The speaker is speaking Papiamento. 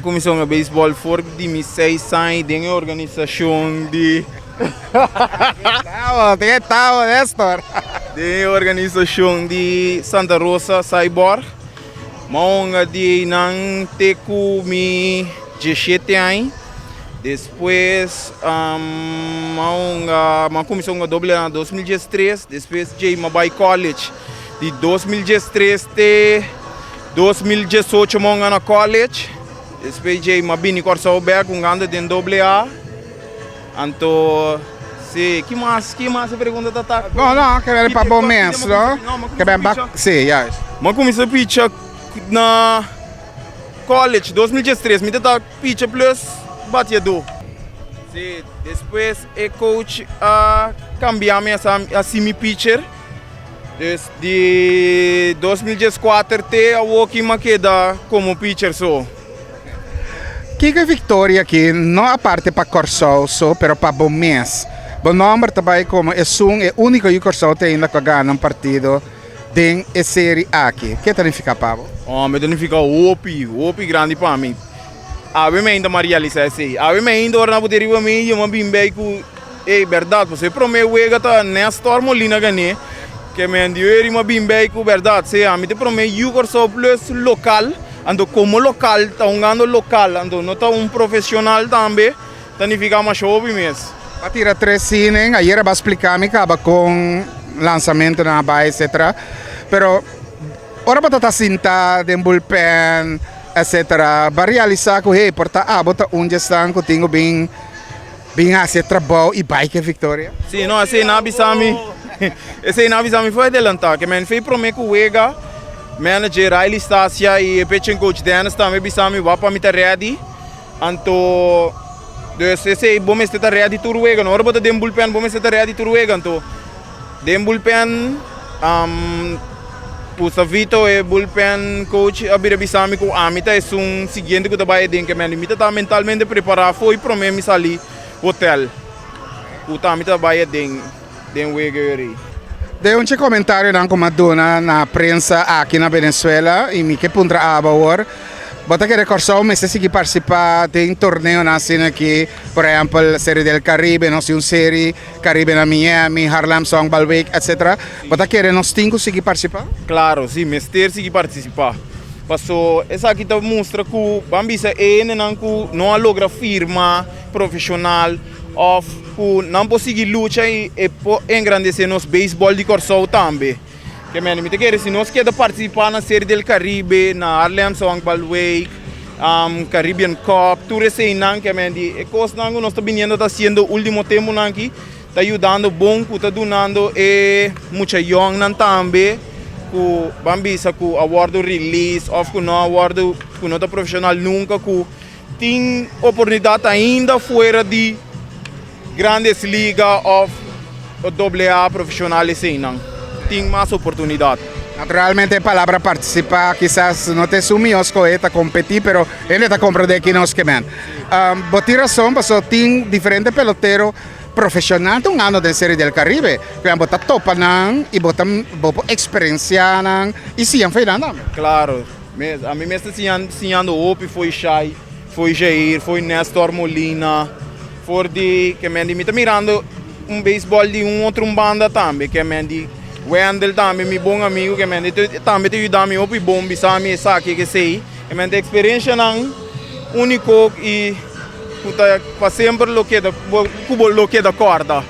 kuminsá hunga beisbòl for di mi seis aña den e organisashon di. Tabo, tin e tabo, Nestor. Den e organisashon di Santa Rosa Cyborg. Mi a hunga di einan te ku mi diesshete aña. Despues mi a hunga, mi a kuminsá hunga doble A na 2013. Despues djei mi a bai college. Di 2013 te 2018 mi a hunga na college. Despues djei mi a bini Kòrsou bèk hungando den doble A. Anto, si, ki mas, ki mas e pregunta ta ta? No, no, ke ben pa bo mes, no? Ke ben ba, si, juist. Mi a kuminsá picha na college, 2013, mi ta ta picha plus batiadó. Si, despues e coach a kambia mi a hasi mi pitcher. Dus di 2014 te awoki mi a keda komo pitcher so. Kiko e viktoria aki no aparte pa Kòrsou so pero pa bo mes. Bo nòmber ta bai komo esun e úniko yu Kòrsou te ainda ku a gana un partido den e seri aki. Ke ta nifiká pa bo? Hombre, ta nifiká hopi, hopi grandi pa mi. Awe mi ainda m'a realisá esei. Awe mi ainda ora nan a pudi riba mi, yo m'a bin bei ku ey bèrdat. Pasobra e promé wega ta Nestor Molina gané. Ke men di eri m'a bin bei ku bèrdat. Sea mi ta e promé yu Kòrsou plus lokal. Anto komo lokal ta hungando lokal anto no ta un profesional tambe ta nifiká masha hopi mes. Ba tira tres inning, ayer a ba splika mi kaba kon lansamentonan a bai etcetera, pero ora bo ta ta sinta den bullpen etcetera ba realisa ku hey por ta abo ta un dje esnan ku tin ku bin bin hasi e trabou i bai ku e viktoria? Si no esei nan a bisa mi esei nan a bisa mi for adelantá ke men fei promé ku wega manager Riley Stasia i e pitching coach Dennis tambe bisa mi wak pa mi ta ready anto dus esei bo mester ta ready tur wega no ora bo ta den bullpen bo mester ta ready tur wega anto den bullpen Gustavito e bullpen coach a bira bisa mi ku ami ta esun siguiente ku ta bai aden ke mi ta ta mentalmente prepará fo'i promé mi sali hotel ku ta ami ta bai aden den wega eri. Den un dje komentarionan ku mi a duna na prensa aki na Venezuela i mi ke puntra abo awor, bo ta kere Kòrsou mester sigui partisipá den torneonan asina aki, por ehèmpel Serie del Caribe, nos tin un seri Caribe na Miami, Harlem Songbowl Week, etc. Bo ta kere nos tin ku sigui partisipá? Klaro, si, mester sigui partisipá. Paso esaki ta mustra ku ban bisa e hendenan ku no a logra firma profeshonal òf ku nan por sigui lucha i e por engrandesé nos beisbòl di Kòrsou tambe. Ke mende mi ta kere si nos keda partisipá na Serie del Caribe, na Harlem Songbowl Week, Caribbean Cup, tur eseinan ke mende e kosnan ku nos ta biniendo ta hasiendo último tempunan aki ta yudando bon ku ta dunando e mucha yòngnan tambe ku ban bisa ku a wòrdu release òf ku no a wòrdu ku no ta profeshonal nunka ku tin oportunidat ainda fuera di Grandes Liga of Doble A profesional eseinan tin mas oportunidad. Naturalmente e palabra participa kisas no ta esun mihó skohe ta competi pero hende ta comprende ki nos ke men. Bo tin rason paso tin diferente pelotero profesional ta hungando den Serie del Caribe ku bo ta topa nan i bo ta bo por experencia nan i siña for nan tambe. Claro, ami mes ta siñando hopi fo'i Shai, fo'i Jair, fo'i Nestor Molina. For di ke men di mi ta mirando un beisbòl di un otro un banda tambe ke men di Wendel tambe mi bon amigu ke men di tambe ta yuda mi hopi bon bisa mi esaki ke esei ke men ta eksperenshanan uniko i ku ta pa semper lo keda ku bo lo keda kòrda.